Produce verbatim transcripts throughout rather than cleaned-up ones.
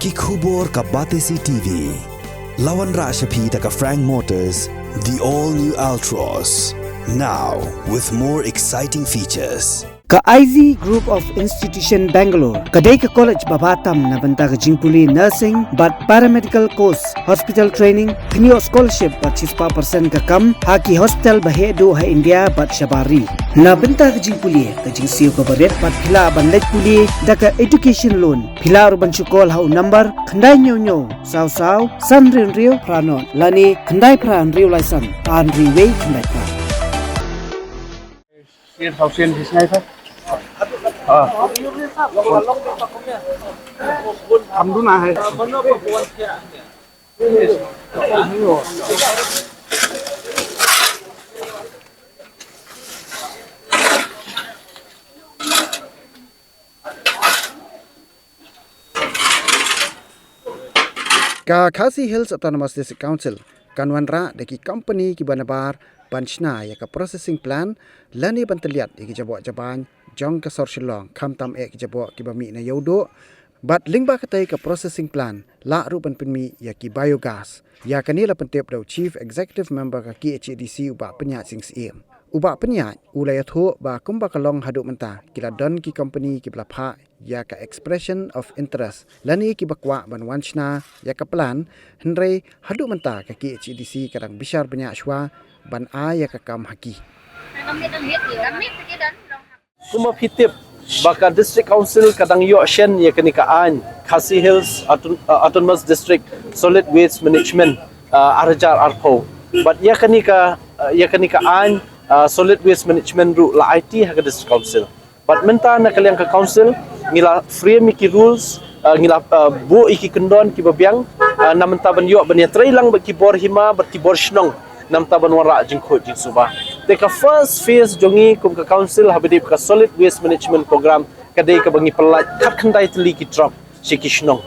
Ki khubor ka Batesi T V. La wanrah sha phi da ka Frank Motors, the all new Altroz. Now with more exciting features. Ka Ivy Group of Institution Bangalore ka dei ka college ba bha tam na bynta ka jingpule nursing bad paramedical course, hospital training, pynïoh scholarship bad shispah percent ka kam ha ki hospital ba heh duh ha India bad shabar ri. Na bynta ka jingpule, ka jingsiew kaba rit bad phi lah ban leit pule da ka education loan. Phi lah ruh ban shu call ha u number khyndai hynñiew hynñiew saw saw san hynriew hynriew phra nod lane khyndai phra hynriew lai san ar hynriew wei khyndai phra. Ka Khasi Hills Autonomous District Council kan wanrah da ki company kiba nabar ban shna ïa ka processing plant lane ban tylliat ïa ki jaboh jaban jong ka sor Shillong, khamtam eh ki jaboh kiba mih na ïewduh. Bad lyngba katei ka processing plant lah ruh ban pynmih ïa ki biogas. Ïa kane la pyntip da u Chief Executive Member ka K H A D C, u Bah Pynïaid Sing Syiem. U Bah Pynïaid u la ïathuh ba kumba ka long haduh mynta, ki la don ki company kiba la phah ïa ka expression of interest lane kiba kwah ban wan shna ïa ka plant, hynrei haduh mynta ka K H A D C ka dang bishar bniah shuwa ban ai ïa ka kam ha ki. Kumba phi tip ba ka District Council ka dang ïoh shen ïa kane ka aiñ Khasi Hills Auton-, uh, Autonomous District Solid Waste Management, uh, ar hajar arphew. Bad ïa kane ka, uh, ïa kane ka aiñ, uh, Solid Waste Management ruh la aiti ha ka District Council. Bad mynta na ka liang ka council ngi la frame ïa ki rules, uh, ngi la, uh, buh ïa ki kyndon kiba biang, uh, na mynta ban ïoh ban ïatreilang bad ki bor hima bad ki bor shnong na mynta ban wanrah jingkhuid jingsuba. Te ka first phase jong ngi kum ka council haba dei ka solid waste management program ka dei kaba ngi pyllait khatkhyndai tylli ki truck sha ki shnong.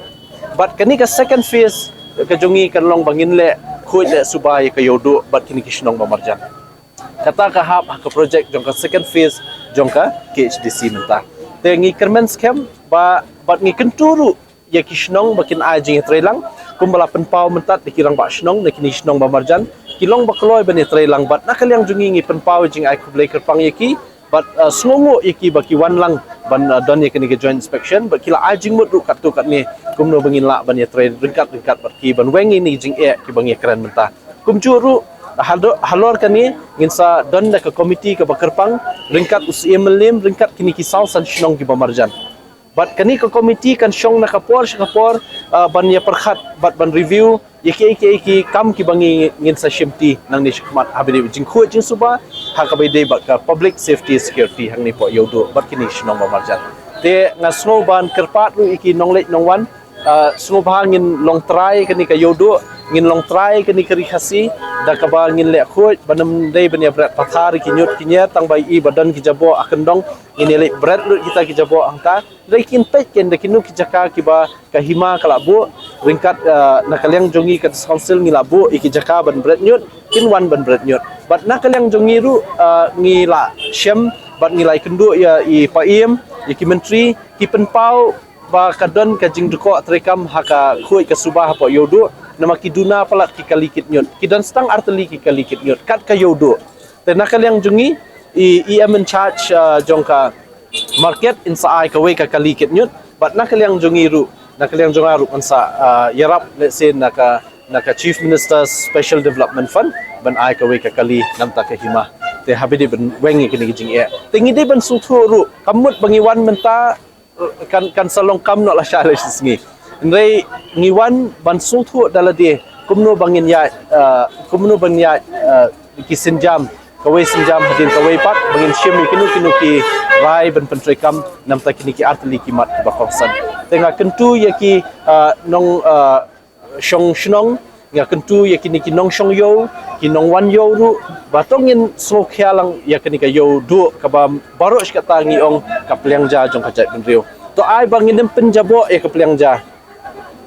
Bad kane ka second phase ka jong ngi kan long ba ngin leh khuid leh suba ïa ka ïewduh bad kine ki shnong ba marjan. Kata ka hap ha ka project jong ka second phase jong ka K H D C mynta. Te ngi kyrmen skhem ba bad ngi kyntu ruh ïa ki shnong ba kin ai jingïatreilang kumba la pynpaw mynta da ki rangbah shnong na kine ki shnong ba marjan. Ki long ba kloi ban ïatreilang bad na ka liang jong ngi ngi pynpaw ïa jingai khublei kyrpang ïa ki bad, uh, sngewnguh ïa ki ba ki wan lang ban, uh, don ïa kane ka joint inspection bad ki la ai jingmut ruh katto katne kumno ba ngin lah ban ïatrei ryngkat ryngkat bad ki ban weng ïa kine ki jingeh kiba ngi ïakren mynta. Kumjuh ruh hado-, halor kane ngin sa don da ka komiti kaba kyrpang ryngkat u Syiem Mylliem ryngkat kine ki saw san shnong kiba marjan. Bad kane ka komiti kan shong na ka por sha ka por, ah, ban ïa pyrkhat bad ban review ïa ki, ïa ki, ïa ki kam kiba ngi ngin sa shimti nangne shakhmat haba dei jingkhuid jingsuba ha kaba dei bad ka public safety security hangne hapoh ïewduh bad kine shnong ba marjan. Te nga sngew ban kyrpad ruh ïa ki nongleit nongwan, ah, sngewbha ngin long trai kane ka ïewduh, ngin long trai kane ka ri Khasi da kaba ngin leh khuid ban ym dei ban ïa bret pathar ïa ki ñiut ki ñier tang ba i ba don ki jaboh ha kyndong ngin ïa leit bret lut kita ki jaboh hangta. Hynrei kin peit ken da kino ki jaka kiba ka hima ka la buh ryngkat, ah, na ka liang jong ngi ka District Council ngi la buh ïa ki jaka ban bret ñiut, kin wan ban bret ñiut. Bad na ka liang jong ngi ruh, ah, ngi la shem bad ngi la ïakynduh ïa i Paiem, ïa ki myntri, ki pynpaw ba ka don ka jingdkoh treikam ha ka khuid ka suba hapoh ïewduh, namar ki duna palat ki kali kit ñiut. Ki don stang ar tylli ki kali kit ñiut kat ka ïewduh. Te na ka liang jong ngi i, i em in charge, ah, jong ka market in sa ai kawei ka kali kit ñiut bad na ka liang jong ngi ruh, na ka liang jong nga ruh ngan sa, ah, ïarap lehse na ka, na ka Chief Minister's Special Development Fund ban ai kawei ka kali namar ka hima. Te haba dei ban weng ïa kine ki jingeh te ngi dei ban sngewthuh ruh kam mut ba ngi wan mynta kan, kan sa long kam noh lashai lashisngi. Hynrei ngi wan ban sngewthuh da lade kumno ba ngin ïaid, eh, kumno ban ïaid, eh, ki sienjam, kawei sienjam hadien kawei pat ba ngin shim ïa kino kino ki rai ban pyntreikam namar kine ki artylli ki mat kiba kongsan. Te nga kyntu ïa ki, eh, nong, eh, shong shnong, nga kyntu ïa kine ki nongshong ïew, ki nongwan ïew ruh ba to ngin sngewkhia lang ïa kane ka ïewduh kaba baroh shi katta ngi ong ka pliang ja jong ka jaitbynriew. To ai ba ngin ym pynjaboh ïa ka pliang ja.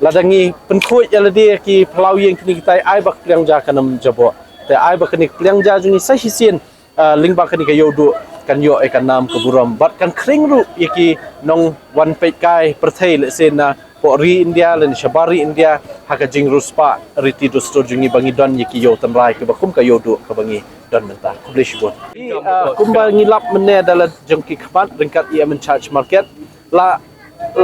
Lada ngi pynkhuid ïa lade ki phyllaw ïing kine kitai, ai ba ka pliang ja kan ym jaboh. Te ai ba kane ka pliang ja jong ngi sa shisien, ah, lyngba kane ka ïewduh kan ïoh ïa ka nam ka burom bad kan khring ruh ïa ki nongwan peit kai pyrthei lehse na ri India lane shabar ri India ha ka jingriewspah riti dustur jong ngi ba ngi don ïa ki ïew tynrai kiba kum ka ïew duh kaba ngi don mynta. Khublei shibun. Kumba ngi lap mynne da la jong ki khmat ryngkat i M in charge market, la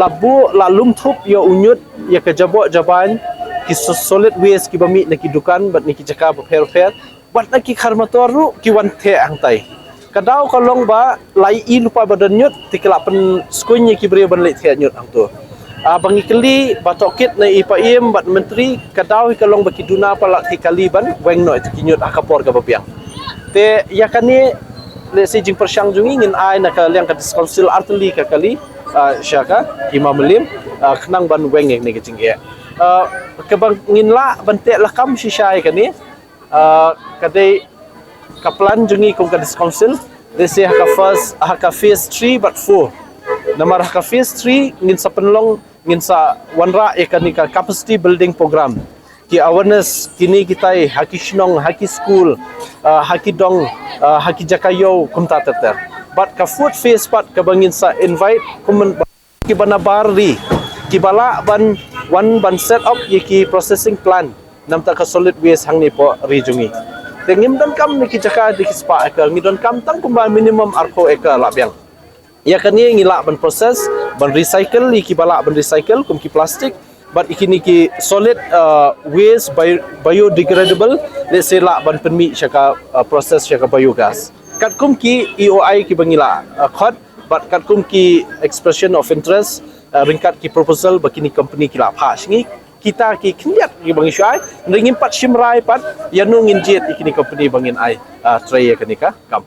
la buh la lum thup ïa u ñiut ïa ka jaboh jabain ki solid waste kiba mih na ki dukan bad na ki jaka bapher bapher bad na ki khar motor ruh ki wan theh hangtai. Ka daw ka long ba la i lypa ba don ñiut te ki la pynskuiñ ïa ki briew ban leit theh ñiut hangto. Ba ngi kylli ba tohkit na i Paiem bad Myntri, ka daw hi ka long ba ki duna palat hi kali ban weng noh ïa ki ñiut ha ka por kaba biang. Te ïa kane lehse jingpyrshang jong ngi ngin ai na ka liang ka District Council artylli ka kali sha ka Hima Mylliem khnang ban weng ïa kane ka jingeh. Kaba ngin lah ban teh lakam shisha ïa kane ka dei ka plan jong ngi kum ka District Council, lehse ha ka first, ha ka phase three bad four. Namar ha ka phase three ngin sa pynlong, ngin sa wanrah ïa kane ka capacity building program, ki awareness kine kitai ha ki shnong, ha ki school, ha ki dong, ha ki jaka ïew kumta ter ter. Bad ka fourth phase pat kaba ngin sa invite kum kiba na bar ri kiba lah ban wan ban set up ïa ki processing plant namar ka solid waste hangne hapoh ri jong ngi. Te ngim donkam na ki jaka da ki spah acre, ngi donkam tang kumba minimum arphew acre lah biang. Ïa kane ngi lah ban process, ban recycle ïa kiba lah ban recycle kum ki plastic bad ïa kine ki solid waste biodegradable, lehse lah ban pynmih sha ka process sha ka biogas. Katkum ki E O I kiba ngi la khot bad katkum ki expression of interest ryngkat ki proposal ba kine company ki la phah sha ngi, kita ki khyndiat kiba ngi shu ai. Ngim pat shim rai pat ïa no ngin jied ïa kine company ba ngin ai trei ïa kane ka kam.